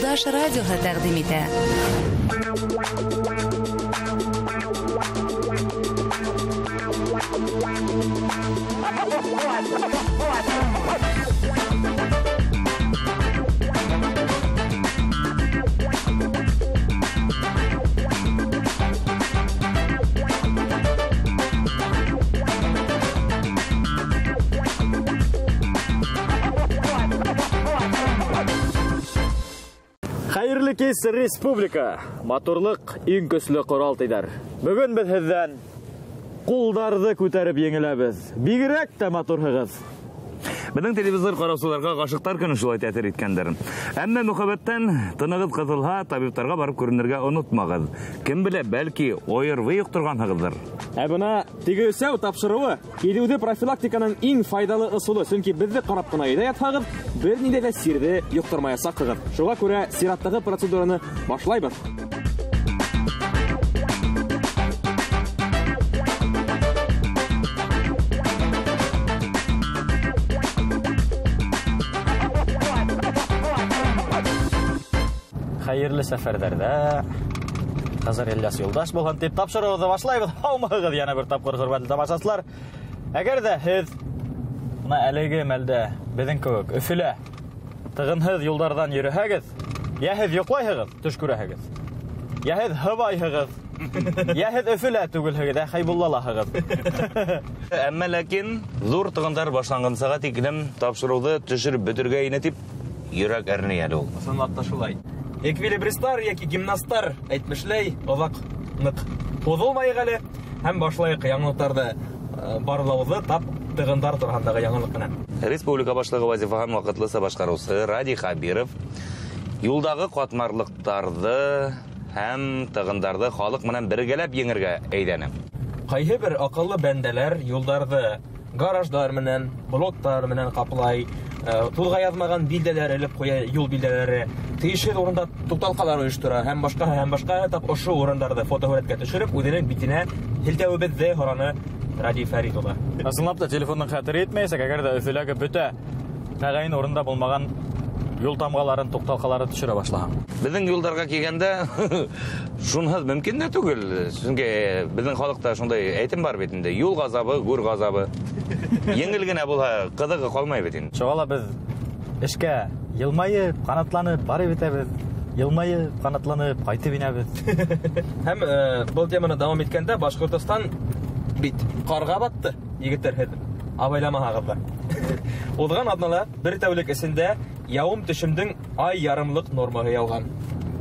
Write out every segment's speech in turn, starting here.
Юлдаш радиоһы тәҡдим итә. Хәйерле кис, республика! Матурлыҡ иң көслө ҡорал тиҙәр. Бөгөн беҙ һеҙҙән ҡулдарҙы күтәреп еңеләбеҙ. Бигерәк тә матурһығыҙ. Беҙҙең телевизор ҡараусыларға ғашиҡтар көнө шулай тәьҫир иткәндер. Әммә мөхәббәттән тынығыҙ ҡыҫылһа, табиптарға барып күренергә онотмағыҙ. Кем белә, бәлки ОРВ йоҡторғанһығыҙҙыр. Ә бына теге өсәү тапшырыуы киҙеүҙе профилактиканың иң файҙалы ысулы. Сөнки беҙҙе ҡарап ҡына өйҙә ятһағыҙ, бер ниндәй ҙә сирҙе йоҡтормаясаҡһығыҙ. Шуға күрә сираттағы процедураны башлайбыҙ. Хәйерле сәфәрҙәрҙә Хазар Ильяс юлдаш булһын тип тапшырыуҙы башлайбыҙ. Һаумыһығыҙ йәнә бер тапҡыр, хөрмәтле тамашасылар. Әгәр ҙә һеҙ бына әлеге мәлдә беҙҙең кеүек Өфөлә тығынһыҙ юлдарҙан йөрөһәгеҙ, йә һеҙ йоҡлайһығыҙ, төш күрәһегеҙ, йә һеҙ һыбайһығыҙ, йә һеҙ Өфөлә түгелһегеҙ, ә Хәйбуллалаһығыҙ. Әммә ләкин ҙур тығындар башланғансаға тиклем тапшырыуҙы төшөрөп бөтөргә ине тип йөрәк әрней әле ул. Ысынлап та шулай. Эквилибристар йәки гимнасттар әйтмешләй, оҙаҡ ныҡ һуҙылмайыҡ әле һәм башлайыҡ яңылыҡтарҙы барлауҙы тап тығындар тураһындағы яңылыҡ менән. Республика башлығы вазифаһын ваҡытлыса башҡарыусы Радий Хәбиров юлдағы ҡатмарлыҡтарҙы һәм тығындарҙы халыҡ менән бергәләп еңергә әйҙәне. Ҡайһы бер аҡыллы бәндәләр юлдарҙы гараждар менән, блоктар менән ҡаплай, туҙға яҙмаған билдәләр элеп ҡуя, юл билдәләре, тейешһеҙ урында туҡталҡалар ойоштора һәм башҡа һәм башҡа. Тап ошо урындарҙы фотоһүрәткә төшөрөп, үҙенең битенә һелтәүебеҙҙе һораны Радий Фәрит улы. Ысынлап та телефондың хәтере етмәйәсәк, әгәр ҙә Өфөләге бөтә тәғәйен урында булмаған юл тамғаларын, туҡталҡаларын төшөрә башлаһаң. Беҙҙең юлдарға килгәндә шунһыҙ мөмкин дә түгел. Сөнки беҙҙең халыҡта шундай әйтем бар бит инде: юл ғазабы, гүр ғазабы. Еңел генә булһа, ҡыҙығы ҡалмай бит инде. Шуға ла беҙ эшкә йылмайып, ҡанатланып барып етәбеҙ, йылмайып, ҡанатланып ҡайтып инәбеҙ. Һәм был теманы дауам иткәндә Башҡортостан бит ҡарға батты, егеттәр, һеҙ абайламаһағыҙ ҙа. Уҙған аҙнала бер тәүлек эсендә яуым төшөмдөң ай ярымлыҡ нормаһы яуған.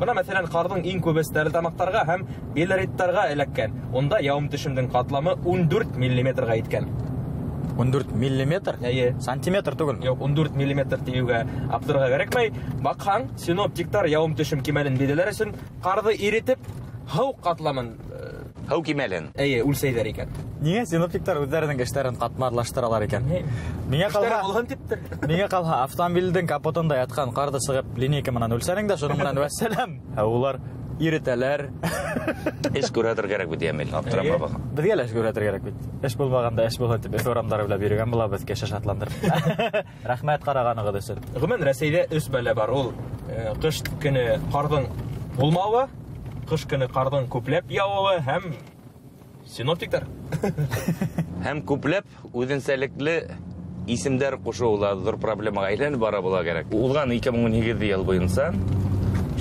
Бына, мәҫәлән, ҡарҙың иң күбе Стәрлетамаҡтарға һәм Белориттарға эләккән. Унда яуым төшөмдөң ҡатламы 14 миллиметрға еткән. 14 миллиметр? Эйе. Сантиметр түгелме? Юҡ, 14 миллиметр тиеүгә аптырарға кәрәкмәй. Баҡһаң, синоптиктар яуым төшөм кимәлен билдәләр өсөн ҡарҙы иретеп, һыу ҡатламын Һыу кимәлен. Эйе, үлсәйҙәр икән. Ниңә синоптиктар үҙҙәренең эштәрен ҡатмарлаштыралар икән? Миңә Эштәре ҡалһа, булһын типтер. Миңә ҡалһа, автомобилдең капотында ятҡан ҡарҙы сығып линейка менән үлсәнең дә, шуның менән вәссәләм. Ә улар иретәләр. Эш күрһәтер кәрәк бит, Йәмил, аптырама Эйе. баҡ. Беҙгә лә эш күрһәтер кәрәк бит. Эш булмағанда эш булһын тип Өфө урамдары белән йөрөгән булабыҙ, кеше шатландырып. Рәхмәт ҡарағанығыҙ өсөн. Ғөмүмән, Рәсәйҙә өс бәлә бар. Ул ҡыш көнө ҡарҙың булмауы, ҡыш көнө ҡарҙың күпләп яуыуы һәм синоптиктар. Һәм күпләп үҙенсәлекле исемдәр ҡушыуы ла ҙур проблемаға әйләнеп бара була кәрәк. Уҙған 2018 йыл буйынса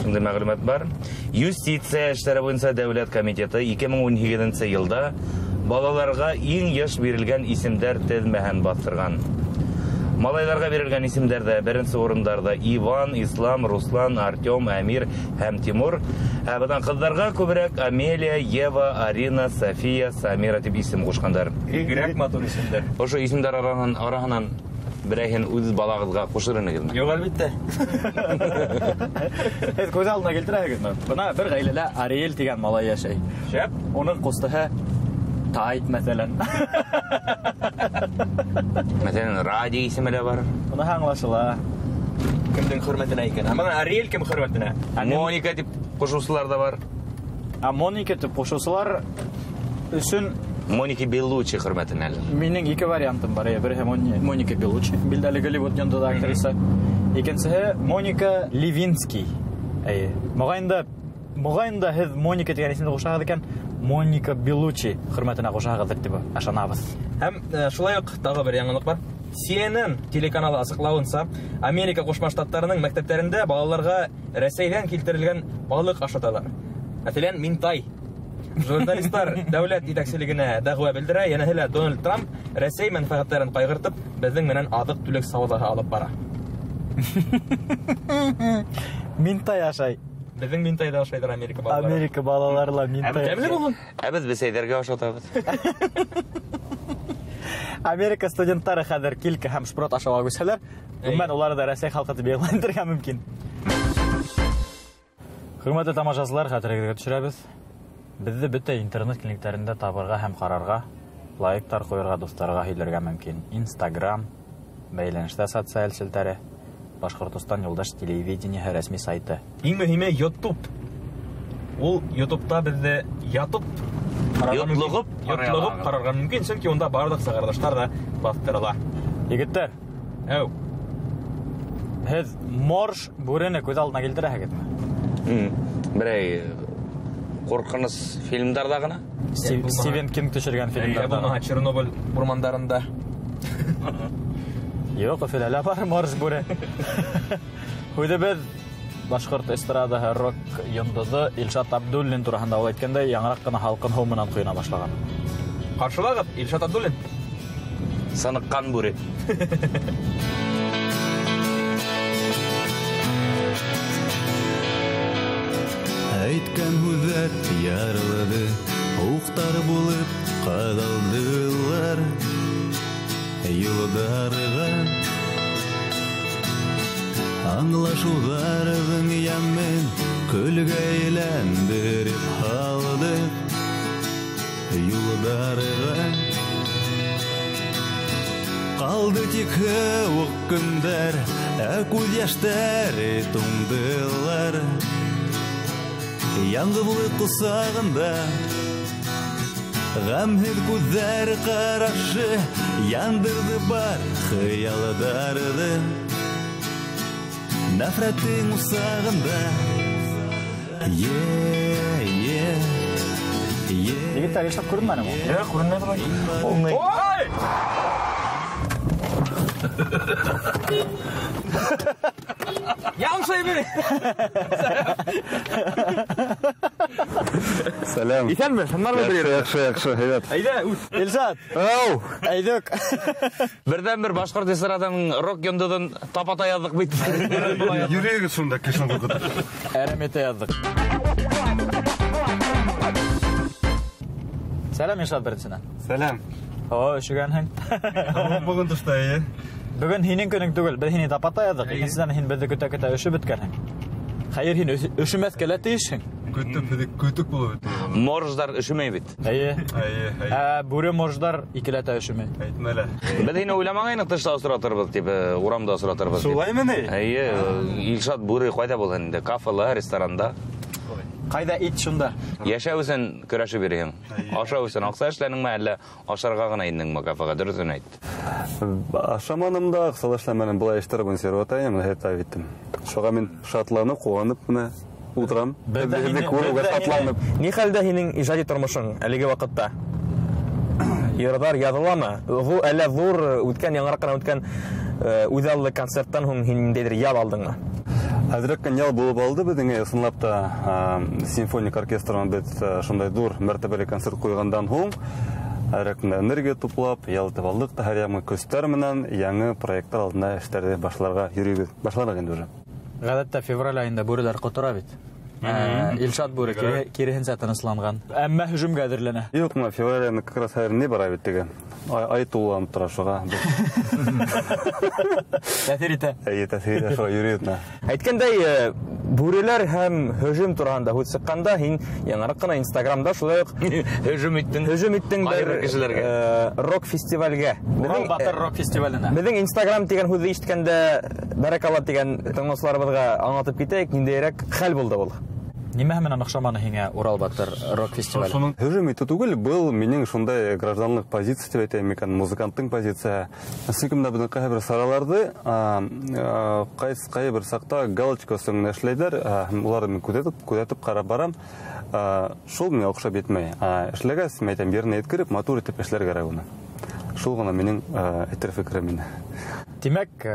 шундай мәғлүмәт бар. Юстиция эштәре буйынса дәүләт комитеты 2018 йылда балаларға иң йыш бирелгән исемдәр теҙмәһен баҫтырған. Малайларға бирелгән исемдәрҙә беренсе урындарҙа Иван, Ислам, Руслан, Артем, Әмир һәм Тимур. Ә бынан ҡыҙҙарға күберәк Амелия, Ева, Арина, София, Самира тип исем ҡушҡандар. Бигерәк матур исемдәр. Ошо исемдәр араһынан берәйһен үҙ балағыҙға ҡушыр инегеҙме? Юҡ, әлбиттә. Һеҙ күҙ алдына килтерәһегеҙме? Бына бер ғаиләлә Ариэль тигән малай йәшәй. Шәп. Уның ҡустыһы Тайт, мәҫәлән. Мәҫәлән, Радий исеме лә бар. Уныһы аңлашыла. Кемдең хөрмәтенә икән? Ә бына Ариэль кем хөрмәтенә? Моника тип ҡушыусылар ҙа бар. Ә Моника тип ҡушыусылар өсөн Моника Беллуччи хөрмәтенә әле. Минең ике вариантым бар. Береһе Моника Беллуччи, билдәле Голливуд йондоҙ актриса. Икенсеһе Моника Левинский. Эйе. Моғайын да һеҙ Моника тигән исемде ҡушаһығыҙ икән, Моника Белуччи хөрмәтенә ҡушаһығыҙҙыр тип ышанабыҙ. Һәм шулай уҡ тағы бер яңылыҡ бар. CNN телеканалы асыҡлауынса, Америка Ҡушма Штаттарының мәктәптәрендә балаларға Рәсәйҙән килтерелгән балыҡ ашаталар. Мәҫәлән, минтай. Журналистар дәүләт етәкселегенә дәғүә белдерә, йәнәһе лә Дональд Трамп Рәсәй мәнфәғәттәрен ҡайғыртып, беҙҙең менән аҙыҡ-түлек сауҙаһы алып бара. Минтай ашай. Беҙҙең минтай ҙа ашайҙар Америка балалары. Америка балалары ла минтай. Тәмле булһын. Ә беҙ бесәйҙәргә ашатабыҙ. Америка студенттары хәҙер килька һәм шпрот ашауға күсһәләр, ғөмүмән, улары да Рәсәй халҡы тип иғлан итергә мөмкин. Хөрмәтле тамашасылар, хәтерегеҙгә төшөрәбеҙ. Беҙҙе бөтә интернет киңлектәрендә табырға һәм ҡарарға, лайктар ҡуйырға, дуҫтарға һөйләргә мөмкин. Инстаграм, бәйләнештә социаль селтәре, Башҡортостан юлдаш телевидениеһы рәсми сайты. Иң мөһиме YouTube. Ул YouTube'та беҙҙе ятып ҡарарға мөмкин. Йотлоғоп Йотлоғоп ҡарарға мөмкин, сөнки унда барлыҡ сығарылыштар ҙа баҫтырыла. Егеттәр. Әү. Һеҙ морж бүрене күҙ алдына килтерәһегеҙме? Берәй ҡурҡыныс фильмдарҙа ғына. Стивен Кинг төшөргән фильмдарҙа. Ә булмаһа Чернобыль урмандарында. Юҡ, Өфөлә лә бар морж бүре. Һүҙебеҙ башҡорт эстрадаһы рок йондоҙо Илшат Абдуллин тураһында ул әйткәндәй, яңыраҡ ҡына һалҡын һыу менән ҡойона башлаған. Ҡаршылағыҙ, Илшат Абдуллин. Сыныҡҡан бүре. Әйткән һүҙҙәр ярылды, уҡтар булып ҡаҙалдылар юлдарға. Аңлашыуҙарҙың йәмен көлгә әйләндереп һалдыҡ юлдарға. Ҡалды тик һыуыҡ көндәр, ә күҙ йәштәре туңдылар. Яңғыҙлыҡ ҡосағында ғәмһеҙ күҙҙәр ҡарашы яндырҙы бар хыялдарҙы. Нәфрәтең усағында. Е, е, е. Егеттәр, Илшат күренмәнеме? Юҡ, күренмәне былай. Ой! Яңсы бер. Сәләм. Иҫәнме? Һыннармы бер ерҙә? Яҡшы, яҡшы, һәйбәт. Әйҙә, үҫ. Илшат. Ау. Әйҙүк. Берҙән-бер башҡорт эстраданың рок йондоҙон тапата яҙҙыҡ бит. Йөрәгегеҙ шунда кешене ҡурҡытып. Әрәм итә яҙҙыҡ. Сәләм, Илшат, беренсенән. Сәләм. О, өшөгәнһең. Бөгөн тышта, эйе. Бөгөн һинең көнөң түгел, беҙ һине тапата яҙҙыҡ. Эйе. Икенсенән, һин беҙҙе көтә-көтә өшөп бөткәнһең. Хәйер, һин өшөмәҫкә лә тейешһең. Көтөп, беҙҙе көтөк булып бөттө. Морждар өшөмәй бит. Эйе. Эйе, эйе. Ә бүре морждар икеләтә өшөмәй. Әйтмә лә. Беҙ һине уйламағайныҡ тышта осратырбыҙ тип, урамда осратырбыҙ тип. Шулаймы ни? Эйе, Илшат бүре ҡайҙа булһын инде? Кафела, ресторанда. Ҡайҙа ит шунда? Йәшәү өсөн көрәшеп йөрөйһөң. Ашау өсөн аҡса эшләнеңме, әллә ашарға ғына индеңме кафеға? Дөрөҫөн әйт. Ашаманым да, аҡса ла эшләмәнем. Былай эштәр буйынса йөрөп атайым, һәр иттем. Шуға мин шатланып, ҡыуанып менә ултырам. Беҙ дә Беҙҙе һине- күреүгә беҙ дә һине- шатланып. Ни хәлдә һинең ижади тормошоң әлеге ваҡытта? Йырҙар яҙыламы? Әллә ҙур үткән, яңыраҡ ҡына үткән үҙаллы концерттан һуң һин ниндәйҙер ял алдыңмы? Әҙерәк кенә ял булып алды беҙҙең, ысынлап та, симфоник оркестрынан беҙ шундай ҙур мәртәбәле концерт ҡуйғандан һуң әҙерәк кенә энергия туплап, ял итеп алдыҡ та һәр яңы көстәр менән яңы проекттар алдында эштәрҙе башларға йөрөйбөҙ. Башланыҡ инде уже. Ғәҙәттә февраль айында бүреләр ҡотора бит. Илшат бүре киреһенсә тынысланған. Әммә һөжүмгә әҙерләнә. Юҡ, мына февраль айында как раз хәҙер ни бара бит теге. Ай тулланып тора шуға. Тәьҫир итә. Эйе, тәьҫир итә, шуға йөрөй бит. Әйткәндәй, бүреләр һәм һөжүм тураһында һүҙ сыҡҡанда, һин яңыраҡ ҡына Инстаграмда шулай уҡ һөжүм иттең. Һөжүм иттең Ҡайһы бер, кешеләргә. рок фестивальгә. Урал Батыр рок фестиваленә. Беҙҙең Инстаграм тигән һүҙҙе ишеткәндә, бәрәкалла тигән тыңлаусыларыбыҙға аңлатып китәйек, ниндәйерәк хәл булды ул? Нимә менән оҡшаманы һиңә Урал Батыр рок фестивале? Һөжүм итеү түгел, был минең шундай гражданлыҡ позиция тип әйтәйем икән, музыканттың позицияһы. Сөнки бында беҙҙең ҡайһы бер сараларҙы, ҡайһы бер саҡта галочка өсөн генә эшләйҙәр, һәм уларҙы мин күҙәтеп ҡарап барам. Шул миңә оҡшап етмәй. Эшләгәс, мин әйтәм, еренә еткереп, матур итеп эшләр кәрәк уны. Шул ғына минең әйтер фекерем ине. Тимәк,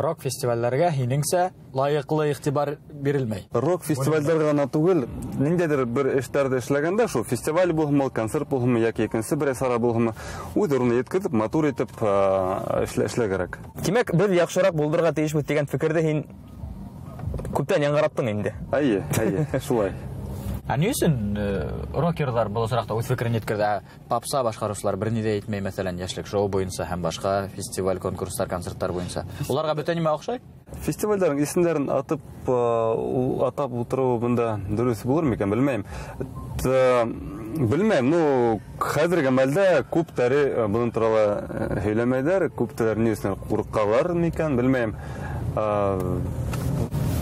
рок фестивалдәргә һинеңсә лайыҡлы иғтибар бирелмәй. Рок фестивалдәргә генә түгел, ниндәйҙер бер эштәрҙе эшләгәндә, шул фестиваль булһынмы, концерт булһынмы, йәки икенсе берәй сара булһынмы, үҙ урынына еткереп, матур итеп эшләр кәрәк. Тимәк, беҙ яҡшыраҡ булдырырға тейешбеҙ тигән фекерҙе һин күптән яңғыраттың инде. Эйе, эйе, шулай. Ә ни өсөн рокерҙар был осраҡта үҙ фекерен еткерҙе, ә попса башҡарыусылар бер ни ҙә әйтмәй, мәҫәлән, йәшлек шоу буйынса һәм башҡа фестиваль, конкурстар, концерттар буйынса? Уларға бөтә нимә оҡшай? Фестивалдәрҙең исемдәрен атап ултырыу бында дөрөҫ булыр микән, белмәйем. Белмәйем, хәҙерге мәлдә күптәре бының турала һөйләмәйҙәр, күптәр ни өсөн ҡурҡалар микән, белмәйем.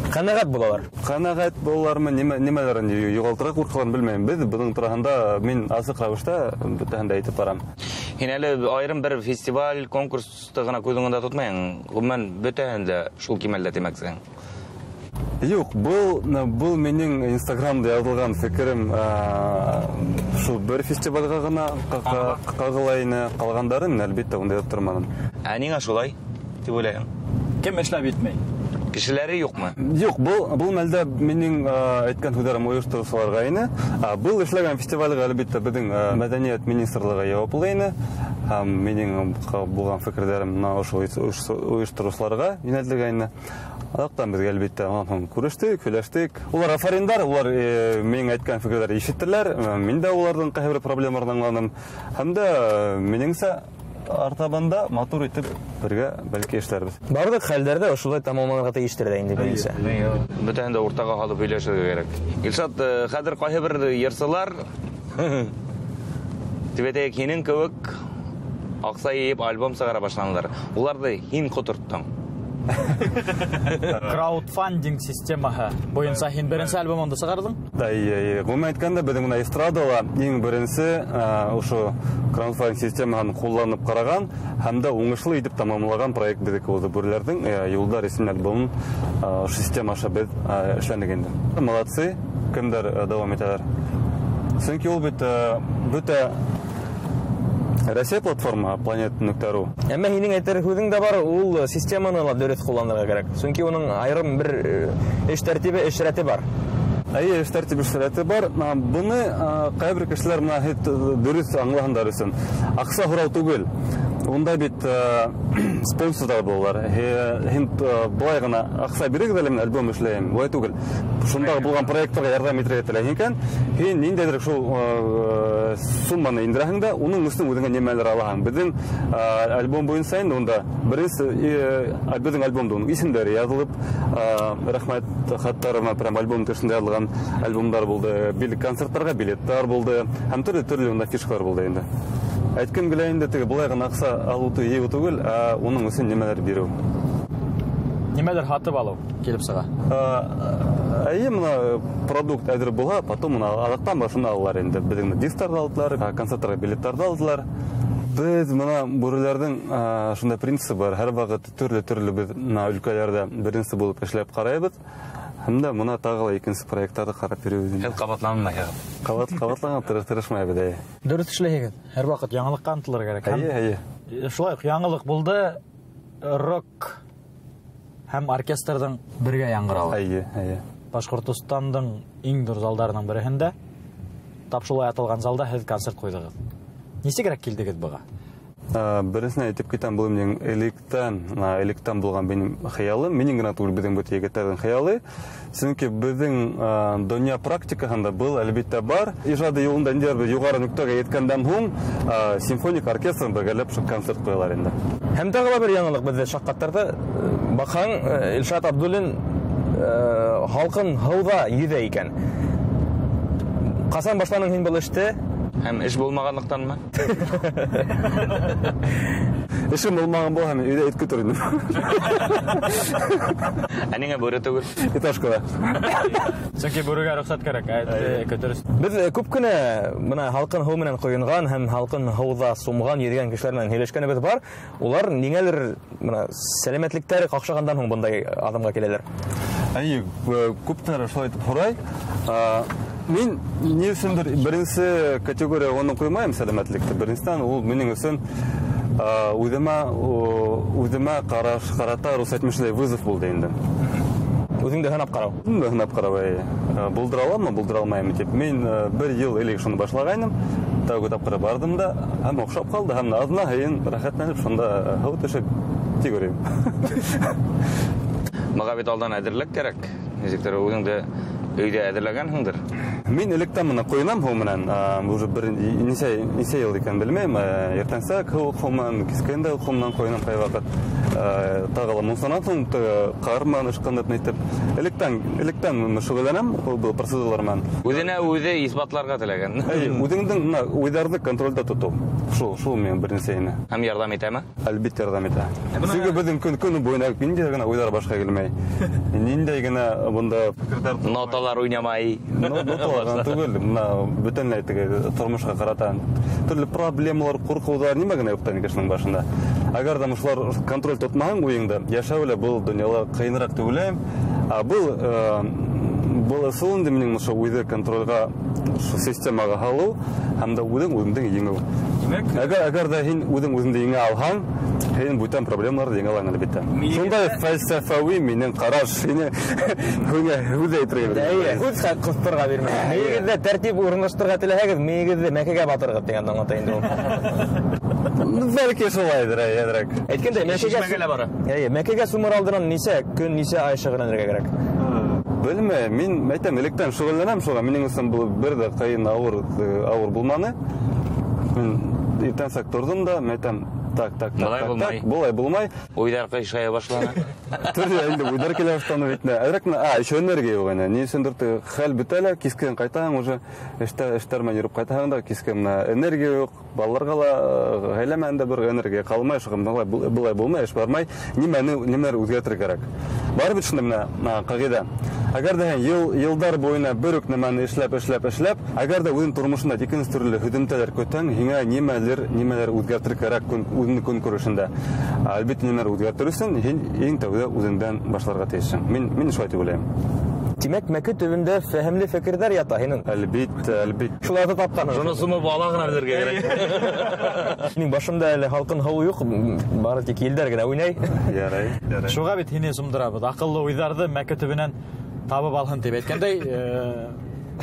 Ҡәнәғәт булалар. Ҡәнәғәт булалармы, нимәләрен юғалтырға ҡурҡаларын белмәйем. Беҙ бының тураһында мин асыҡ рәүештә бөтәһен дә әйтеп барам. Һин әле айырым бер фестиваль, конкурсты ғына күҙ уңында тотмайһың, ғөмүмән бөтәһен дә шул кимәлдә тимәксең. Юҡ, был минең Инстаграмда яҙылған фекерем, шул бер фестивальгә ғына ҡағыла ине, ҡалғандарын мин әлбиттә унда яҙып торманым. Ә ниңә шулай тип уйлайһың? Кем эшләп етмәй? Кешеләре юҡмы? Юҡ, был мәлдә минең әйткән һүҙҙәрем ойоштороусыларға ине. Был эшләгән фестивальгә әлбиттә беҙҙең мәҙәниәт министрлығы яуаплы ине. Һәм минең булған фекерҙәрем мына ошо ойоштороусыларға йүнәлтелгән ине. Аҙаҡтан беҙ әлбиттә унан һуң күрештек, һөйләштек. Улар афариндар, улар минең әйткән фекерҙәрҙе ишеттеләр. Мин дә уларҙың ҡайһы бер проблемаларын аңланым. Һәм дә минеңсә артабанда матур итеп бергә бәлки эшләрбеҙ. Барлыҡ хәлдәрҙә ошолай тамамланырға тейештер ҙә инде минеңсә. Бөтәһен дә уртаға һалып һөйләшергә кәрәк. Илшат, хәҙер ҡайһы бер йырсылар тип әйтәйек, һинең кеүек аҡса йыйып альбом сығара башланылар. Уларҙы һин ҡоторттоң. Краудфандинг системаһы буйынса һин беренсе альбомыңды сығарҙың? Эйе, эйе. Ғөмүмән әйткәндә, беҙҙең бына эстрадала иң беренсе ошо краудфандинг системаһын ҡулланып ҡараған һәм дә уңышлы итеп тамамлаған проект беҙҙеке булды. Бүреләрҙең Юлдар исемле альбомын ошо система аша беҙ эшләнек инде. Молодцы, кемдәр дауам итәләр. Сөнки ул бит бөтә Рәсәй платформа Planet.ru. Әммә һинең әйтер һүҙең дә бар, ул системаны ла дөрөҫ ҡулланырға кәрәк. Сөнки уның айырым бер эш тәртибе, эш рәте бар. Эйе, эш тәртибе, эш рәте бар. Быны ҡайбер кешеләр бына дөрөҫ аңлаһындар өсөн. Аҡса һорау түгел. Унда бит спонсорҙар булалар. Һин былай ғына аҡса бирегеҙ әле, мин альбом эшләйем. Улай түгел. Шундағы булған проекттарға ярҙам итергә теләйһең икән, һин ниндәйҙер шул сумманы индерәһең дә, уның өсөн үҙеңә нимәлер алаһың. Беҙҙең альбом буйынса инде унда беренсе, беҙҙең альбомда уның исемдәре яҙылып, рәхмәт хаттарына прям альбом тышында яҙылған альбомдар булды, концерттарға билеттар булды, һәм төрлө-төрлө унда фишкалар булды инде. Әйткем килә инде, теге былай ғына аҡса алыу йыйыу түгел, ә уның өсөн нимәлер биреү. Нимәлер һатып алыу килеп сыға? Эйе, мына продукт әҙер булһа, потом мына аҙаҡтан башына алалар инде. Беҙҙең дисктарҙы алдылар, концерттарға билеттарҙы алдылар. Беҙ мына бүреләрҙең шундай принцибы бар. Һәр ваҡыт төрлө-төрлө беҙ мына өлкәләрҙә беренсе булып эшләп ҡарайбыҙ. Һәм дә мына тағы ла икенсе проекттарҙы ҡарап йөрөйбөҙ инде. Һеҙ ҡабатланмайһығыҙ. Ҡабатланған тырышмайбыҙ, эйе. Дөрөҫ эшләйһегеҙ. Һәр ваҡыт яңылыҡҡа ынтылыр кәрәк. Эйе, эйе. Шулай уҡ яңылыҡ булды рок һәм оркестрҙың бергә яңғырауы. Эйе, эйе. Башҡортостандың иң ҙур залдарының береһендә, тап шулай аталған залда һеҙ концерт ҡуйҙығыҙ. Нисегерәк килдегеҙ быға? Беренсенән әйтеп китәм, был минең электән булған минең хыялым, минең генә түгел, беҙҙең бөтә егеттәрҙең хыялы. Сөнки беҙҙең донъя практикаһында был әлбиттә бар. Ижады юлында ниндәйҙер бер юғары нөктәгә еткәндән һуң, симфоник оркестрын бергәләп шул концерт ҡуялар инде. Һәм тағы ла бер яңылыҡ беҙҙе шаҡҡаттырҙы. Баҡһаң, Илшат Абдуллин һалҡын һыуҙа йөҙә икән. Ҡасан башланың һин был эште? Һәм эш булмағанлыҡтанмы? Эшем булмаған булһа, мин өйҙә ит көтөр инем. Ә ниңә бүре түгел? Иташкала. Сөнки бүрегә рөхсәт кәрәк, ә көтөр өсөн. Беҙ күп кенә бына һалҡын һыу менән ҡойонған һәм һалҡын һыуҙа сумған йөҙгән кешеләр менән һөйләшкәнебеҙ бар. Улар ниңәлер бына сәләмәтлектәре ҡаҡшағандан һуң бындай аҙымға киләләр. Әйе, күптәр шулай итеп һорай. Мин ни өсөндөр беренсе категория уны ҡуймайым сәләмәтлекте. Беренсенән, ул минең өсөн үҙемә ҡарата рус әйтмешеләй вызов булды инде. Үҙеңде һынап ҡарау. Үҙемде һынап ҡарау, әйе. Булдыра аламмы, булдыра алмаймы тип. Мин бер йыл элек шуны башлағайным. Тәүге тапҡыр барҙым да, һәм оҡшап ҡалды, һәм аҙна һайын рәхәтләнеп шунда һыу төшөп тик йөрөйөм. Быға бит алдан әҙерлек кәрәк. Нисектер үҙеңде өйҙә әҙерләгәнһеңдер. Мин электән бына ҡойонам һыу менән, уже бер нисә йыл икән белмәйем. Иртәнсәк һыу менән, кискен дә һыу менән ҡойонам ҡай ваҡыт. Тағы ла мунсанан һуң ҡар менән ышҡынып нитеп. Электән шөғөлләнәм был процедуралар менән. Үҙенә үҙе иҫбатларға теләгән. Әйе, үҙеңдең бына уйҙарҙы контролдә тотоу. Шул минең беренсе ине. Һәм ярҙам итәме? Әлбиттә ярҙам итә. Сөнки беҙҙең көн буйына ниндәй генә уйҙар башҡа килмәй. Ниндәй генә бында фекерҙәр Ноталар уйнамай. Ноталар ғына түгел, бына бөтөнләй теге тормошҡа ҡарата төрлө проблемалар, ҡурҡыуҙар нимә генә юҡ та кешенең башында. Әгәр ҙә шулар контроль тотмаһаң уйыңды, йәшәү лә был донъяла ҡыйыныраҡ тип уйлайым. Ә был ысул инде минең ошо уйҙы контролға, ошо системаға һалыу һәм дә үҙең үҙеңде еңеү. Тимәк, Әгәр ҙә һин үҙең үҙеңде еңә алһаң, һин бүтән проблемаларҙы еңә алаң әлбиттә. Шундай фәлсәфәүи минең ҡараш, һине һүҙ әйтергә бирмәй. Эйе, һүҙ ҡыҫтырға бирмәй. Мейегеҙҙә тәртип урынлаштырырға теләһәгеҙ, мейегеҙҙе мәкегә батырығыҙ тигәнде аңлата инде ул. Бәлки шулайҙыр, әйе, әҙерәк. Әйткәндәй, Шишмәгә лә бара. Эйе, мәкегә сумыр алдынан нисә көн, нисә ай шөғөлләнергә кәрәк? Белмәйем, мин әйтәм, электән шөғөлләнәм шуға. Минең өсөн был бер ҙә ҡыйын, ауыр булманы. Мин иртәнсәк торҙом да, мин әйтәм, так, так, так, Былай так, булмай. так, былай булмай. Уйҙар ҡыйшая башланы. Төрлө инде уйҙар килә башланы бит инде. Әҙерәк менә, еще энергия юҡ ине. Ни өсөндөр теге хәл бөтә лә, кискен ҡайтаһың уже, эштәр менән йөрөп ҡайтаһың да, кискен менә энергия юҡ. Балаларға ла, ғаилә менән дә бер энергия ҡалмай, шуға былай булмай, эш бармай. Нимәләр үҙгәртергә кәрәк? Бар бит шунда менә, ҡағиҙә. Әгәр ҙә һин йылдар буйына бер үк нәмәне эшләп, эшләп, эшләп, әгәр ҙә үҙең тормошонда икенсе төрлө һөҙөмтәләр көтһәң, һиңә нимәлер үҙгәртергә кәрәк үҙеңдең көнкүрешендә. Әлбиттә, нимәлер үҙгәртер өсөн һин иң тәүҙә үҙеңдән башларға тейешһең. Мин шулай тип уйлайым. Тимәк, мәке төбөндә фәһемле фекерҙәр ята һинең. Әлбиттә, әлбиттә. Шуларҙы тапҡанһың. Шуны сумып ала ғына белергә кәрәк. Минең башымда әле һалҡын һыу юҡ, бары тик елдәр генә уйнай. Ярай, ярай. Шуға бит һине сумдырабыҙ. Аҡыллы уйҙарҙы мәке төбөнән табып алһын тип әйткәндәй,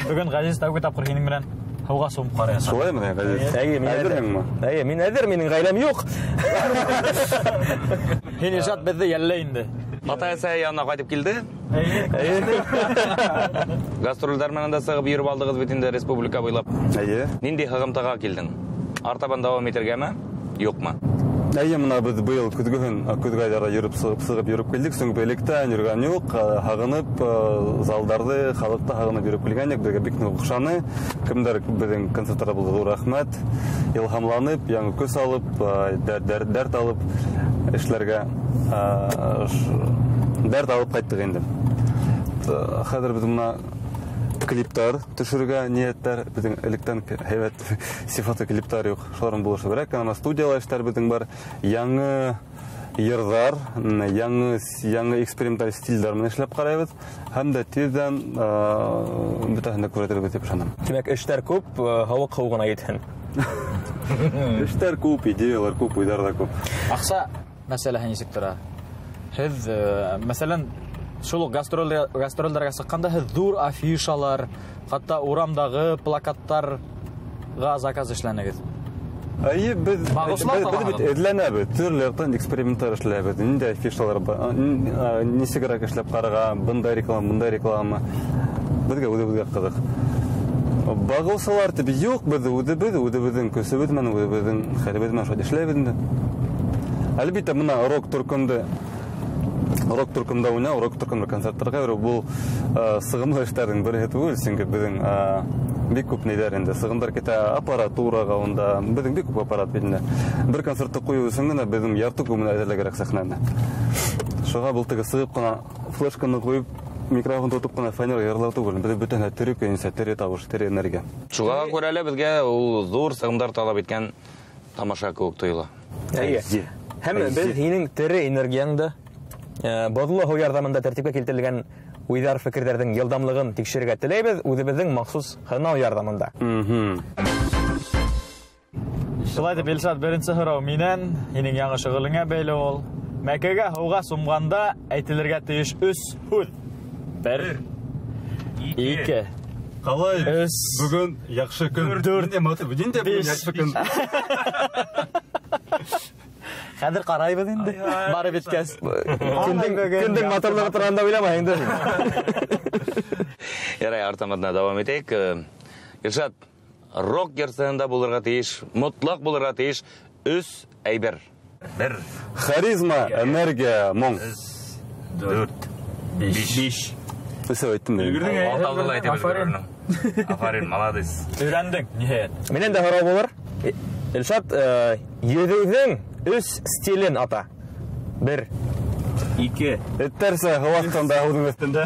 бөгөн Ғәзиз тәүге тапҡыр һинең менән һыуға сумып ҡараясаҡ. Шулаймы, Ғәзиз? Әйе, мин әҙер. Әҙерһеңме? Әйе, мин әҙер, минең ғаиләм юҡ. Һин ижад беҙҙе йәлләй инде. Ата-әсә янына ҡайтып килде. Эйе. Гастролдәр менән дә сығып йөрөп алдығыҙ бит инде республика буйлап. Эйе. Ниндәй һығымтаға килдең? Артабан дауам итергәме, юҡмы? Әйе, мына беҙ быйыл көҙгө айҙарҙа йөрөп сығып йөрөп килдек. Сөнки электән йөрөгән юҡ, һағынып, залдарҙы, халыҡты һағынып йөрөп килгән юҡ. Беҙгә бик ныҡ оҡшаны. Кемдәр беҙҙең концерттарҙа булды, ҙур рәхмәт. Илһамланып, яңы көс алып, дәрт алып эшләргә, дәрт алып ҡайттыҡ инде. Хәҙер беҙ мына клиптар төшөрөргә ниәттәр, беҙҙең электән һәйбәт сифатлы клиптар юҡ. Шуларҙың булышы берәк. Ана студияла эштәр беҙҙең бар. Яңы йырҙар, яңы эксперименталь стилдәр менән эшләп ҡарайбыҙ. Һәм дә тиҙҙән, бөтәһен дә күрһәтербеҙ тип ышанам. Тимәк, эштәр күп, һауыҡ һыу ғына етһен. Эштәр күп, идеялар күп, уйҙар ҙа күп. Аҡса мәсьәләһе нисек тора? Һеҙ, мәҫәлән, шул уҡ гастролдәргә сыҡҡанда һеҙ ҙур афишалар, хатта урамдағы плакаттарға заказ эшләнегеҙ. Әйе, Бағышлап беҙ бит алаһығыҙ. эҙләнәбеҙ, төрлө яҡтан эксперименттар эшләйбеҙ. Ниндәй афишалар бар, нисегерәк эшләп ҡарарға, бындай реклама, бындай реклама. Беҙгә үҙебеҙгә ҡыҙыҡ. Бағыусылар тип юҡ, беҙ үҙебеҙҙең көсөбөҙ менән, үҙебеҙҙең хәлебеҙ менән шулай эшләйбеҙ инде. Әлбиттә, бына рок төркөмдө Рок төркөмдә уйнау, рок төркөмдә концерттарға йөрөү был сығымлы эштәрҙең береһе түгел, сөнки беҙҙең бик күп ниҙәр инде сығымдар китә аппаратураға, унда беҙҙең бик күп аппарат бит инде. Бер концертты ҡуйыу өсөн генә беҙҙең ярты көн әҙерләр кәрәк сәхнәне. Шуға был теге сығып ҡына флешканы ҡуйып, микрофон тотоп ҡына фанер йырлау түгел, беҙ бөтәһенә тере көйөнсә, тере тауыш, тере энергия. Шуға күрә лә беҙгә ул ҙур сығымдар талап иткән тамаша кеүек тойола. Эйе. Һәм беҙ һинең тере энергияңды боҙло һыу ярҙамында тәртипкә килтерелгән уйҙар, фекерҙәрҙең йылдамлығын тикшерергә теләйбеҙ үҙебеҙҙең махсус һынау ярҙамында. Шулай итеп, Илшат, беренсе һорау минән, һинең яңы шөғөлөңә бәйле ул. Мәкегә һыуға сумғанда әйтелергә тейеш өс һүҙ. 1, 2, Ҡалай, 3, бөгөн яҡшы көн. 4, 4, 5, яҡшы көн. Хәҙер ҡарайбыҙ инде. Барып еткәс. Кемдең матурлығы тураһында уйламай инде. Ярай, артамадна дауам итәйек. Илшат, рок йырсыһында булырға тейеш, мотлаҡ булырға тейеш өс әйбер. 1. Харизма, энергия, моң. 4, 5. Өсәү әйттем дә. Алтауҙы ла әйтеп өлгөрөрмөн. Афарин, молодец. Өйрәндең, ниһайәт. Минән дә һорау булыр. Илшат, йөҙөүҙең өс стилен ата. 1, 2. Эттәрсә һыу аҫтында, һыуҙың өҫтөндә.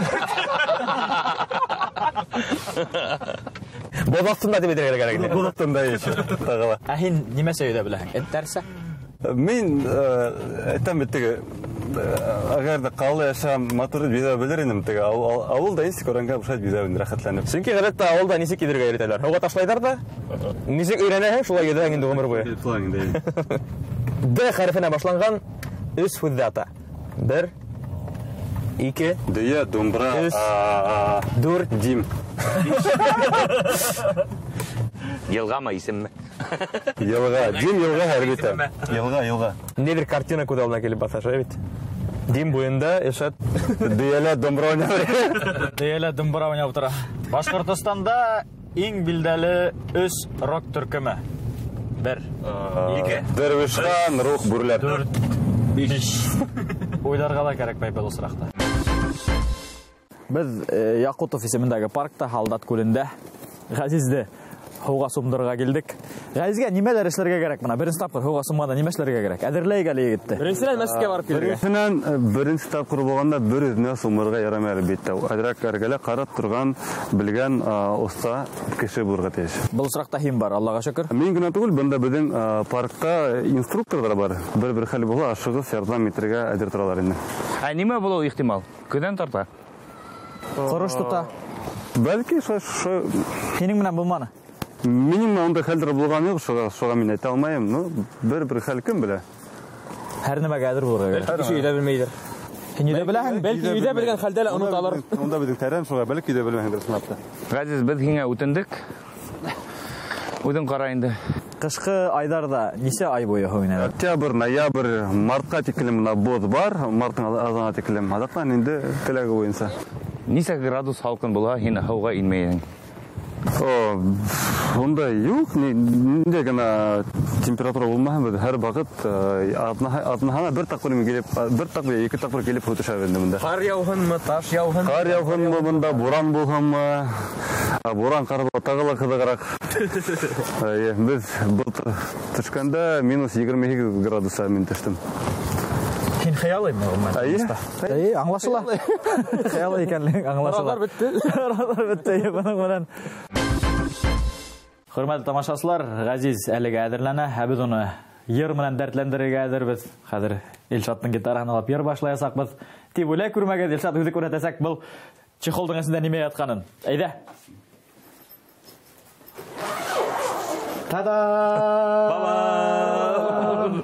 Боҙ аҫтында тип әйтергә кәрәк ине. Боҙ аҫтында еще тағы ла. Ә һин нимәсә йөҙә беләһең? Эттәрсә? Мин әйтәм бит теге, әгәр ҙә ҡалала йәшәһәм, матур итеп йөҙә белер инем теге. Ауылда нисек өйрәнгән, шулай йөҙә инде рәхәтләнеп. Сөнки ғәҙәттә ауылда нисек йөҙөргә өйрәтәләр? Һыуға ташлайҙар ҙа, нисек өйрәнәһең, шулай йөҙәһең инде ғүмер буйы. Шулай инде. Д хәрефенә башланған өс һүҙҙе ата. 1, 2, Дөйә, думбра, 3, 4, дим. Йылғамы, исемме? Йылға, дим йылға әлбиттә. Йылға, йылға. Ниндәйҙер картина күҙ алдына килеп баҫа, шулай бит. Дим буйында Илшат дөйәлә думбра уйнап. Дөйәлә думбра уйнап тора. Башҡортостанда иң билдәле өс рок төркөмө. 1, 2, Дәрвишхан, Рух, Бүрләр. 4, 5. Уйларға ла кәрәкмәй был осраҡта. Беҙ Яҡутов исемендәге паркта, Һалдат күлендә Ғәзизде һыуға сумдырырға килдек. Ғәзизгә нимәләр эшләргә кәрәк бына? Беренсе тапҡыр һыуға сумғанда нимә эшләргә кәрәк? Әҙерләйек әле егетте. Беренсенән мәсеткә барып килергә. Беренсенән, беренсе тапҡыр булғанда бер үҙенә сумырға ярамай әлбиттә. Әҙерәк эргәлә ҡарап торған, белгән, оҫта кеше булырға тейеш. Был осраҡта һин бар, Аллаға шөкөр. Мин генә түгел, бында беҙҙең паркта инструкторҙар бар. Бер-бер хәл булһа, ашығыс ярҙам итергә әҙер торалар инде. Ә нимә булыуы ихтимал? Көҙән тарта. Ҡорош тота. Бәлки, шулай. Һинең менән булманы? Минең менән ундай хәлдәр булған юҡ, шуға мин әйтә алмайым. Ну, бер-бер хәл кем белә? Һәр нәмәгә әҙер булырға кәрәк. Бәлки кеше өйҙә белмәйҙер. Һин өйҙә беләһең? Бәлки өйҙә белгән хәлдә лә оноталар. Унда беҙҙең тәрән, шуға бәлки өйҙә белмәһеңдер ысынлап та. Ғәзиз, беҙ һиңә үтендек. Үҙең ҡара инде. Ҡышҡы айҙарҙа нисә ай буйы һыу инәләр? Октябрь, ноябрь, мартҡа тиклем бына боҙ бар, марттың аҙағына тиклем. Аҙаҡтан инде теләге буйынса. Нисә градус һалҡын була, һин һыуға инмәйһең? Унда юҡ, ниндәй генә температура булмаһын, беҙ һәр ваҡыт, аҙнаһына бер тапҡыр килеп, бер тапҡыр, ике тапҡыр килеп һыу төшәбеҙ инде бында. Ҡар яуһынмы, таш яуһынмы? Ҡар яуһынмы бында, буран булһынмы? Буран ҡар була, тағы ла ҡыҙығыраҡ. Эйе, беҙ былтыр төшкәндә минус 28 градуса мин төштөм. Һин хыялыймы ғөмүмән? Эйе. Эйе, аңлашыла. Хыялый икәнлеге аңлашыла. Һорауҙар бөттө. Һорауҙар бөттө, эйе, бының менән. Хөрмәтле тамашасылар, Ғәзиз әлегә әҙерләнә. Ә беҙ уны йыр менән дәртләндерергә әҙербеҙ. Хәҙер Илшаттың гитараһын алып йыр башлаясаҡбыҙ. Тип уйлай күрмәгеҙ, Илшат үҙе күрһәтәсәк был чехолдың эсендә нимә ятҡанын. Әйҙә. Та-да! Бала!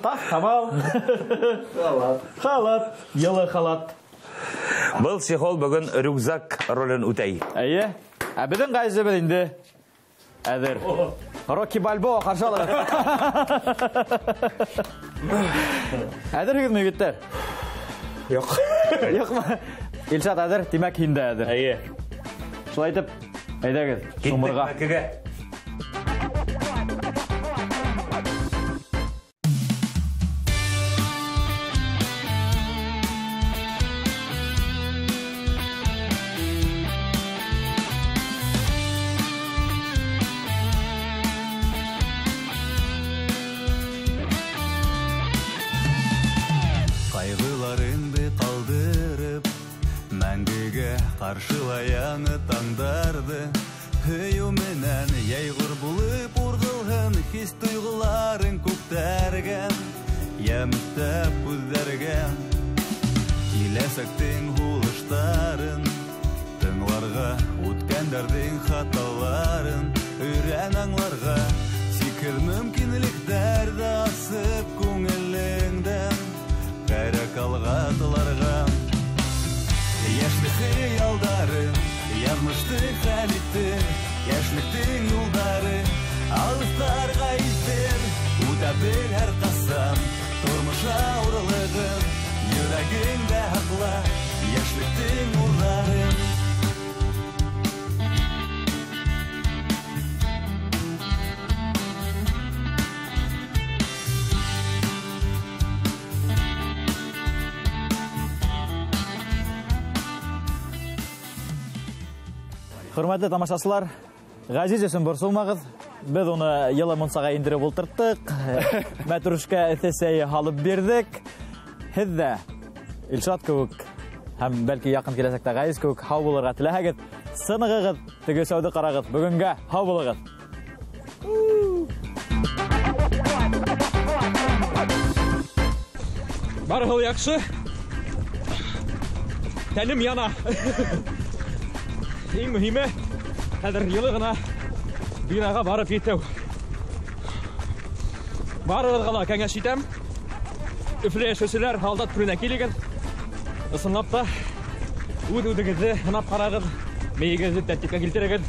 Таҫтамал. Халат. Халат. Йылы халат. Был чехол бөгөн рюкзак ролен үтәй. Эйе. Ә беҙҙең Ғәзизебеҙ инде әҙер. Рокки Бальбоа ҡаршы алығыҙ. Әҙерһегеҙме, егеттәр? Юҡ. Юҡмы? Илшат әҙер, тимәк һин дә әҙер. Эйе. Шулай итеп, әйҙәгеҙ, Киттек сумырға. Мәкегә. Бергә ҡаршылай яңы таңдарҙы. Һөйөү менән йәйғор булып урғылһын хис тойғоларың күктәргә, йәм өҫтәп күҙҙәргә. Киләсәктең һулыштарын тыңларға, үткәндәрҙең хаталарын өйрән аңларға. Сикһеҙ мөмкинлектәрҙе асып күңелеңдә, кәрәк алға атларға. Йәшлек хыялдары яҙмышты хәл итер, йәшлектең юлдары алыҫтарға илтер. Үтә бел һәр ҡасан тормош ауырлығын, йөрәгеңдә һаҡла йәшлектең нурҙарын. Хөрмәтле тамашасылар, Ғәзиз өсөн борсолмағыҙ. Беҙ уны йылы мунсаға индереп ултырттыҡ, мәтрүшкә эҫе сәйе һалып бирҙек. Һеҙ ҙә Илшат кеүек һәм бәлки яҡын киләсәктә Ғәзиз кеүек һау булырға теләһәгеҙ, сынығығыҙ, теге сәүҙе ҡарағыҙ. Бөгөнгә һау булығыҙ. Барыһы ла яҡшы. Тәнем яна. Иң мөһиме, хәҙер йылы ғына бинаға барып етеү. Барығыҙға ла кәңәш итәм. Өфөлә йәшәүселәр һалдат күленә килегеҙ. Ысынлап та үҙ-үҙегеҙҙе һынап ҡарағыҙ, мейегеҙҙе тәртипкә килтерегеҙ.